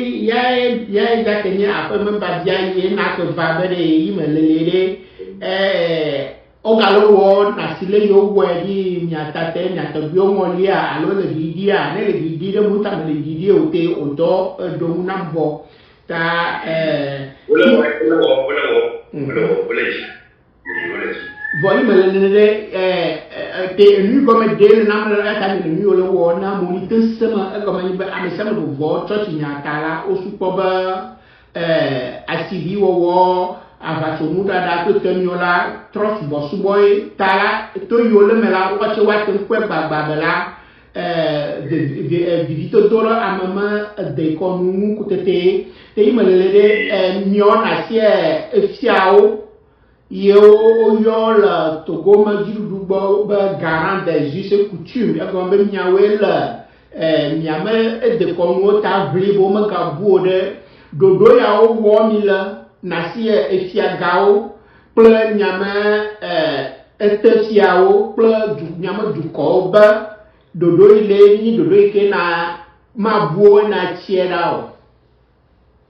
Yae yae gake nye aƒeme babia ye na ke va be ɖe yi me lele ɖe eh wogale wɔ nasi le yewo wɔe ɖi miatate miatɔgbuiwo ŋɔlia alo le ɖiɖia ne le ɖiɖi ɖe mu ta me le ɖiɖi o te wòdɔ eɖo ŋu nam vɔ ta eh Wole wɔ, wole wɔ, wole wɔ, wole wɔ, wole dzi. Wole dzi. Vɔ yi me le nene ɖe eh te enu gɔme ɖe le nam le eta mi le nu le wɔ na mo ni te se me egɔme nyi be ame sia ame vɔvɔ tsɔtsi nya ta la wosukpɔ be eh asivi wɔwɔ aʋatsonuɖaɖa kple temiwo la trɔ subɔsubɔ ye ta la to yiwo le me la woatse woate ŋu kpɔe gbagba be la eh vivitodo ɖe ame me dekɔnu ŋu kutete te yi me lele ɖe eh miɔ nasi efiawo yewo woyɔ le Togo me dziɖuɖu gbɔ be garant des us et coutumes egɔme be miawoe le eh, miame edekɔnuwo ta ʋli be womegabu o ɖe ɖoɖo yawo wɔ mi le nasi efiagawo kple miame eh, etefiawo kple du, miame dukɔwo be ɖoɖo yi le nyi ɖoɖo yi ke na mabu wo na tsie ɖa o.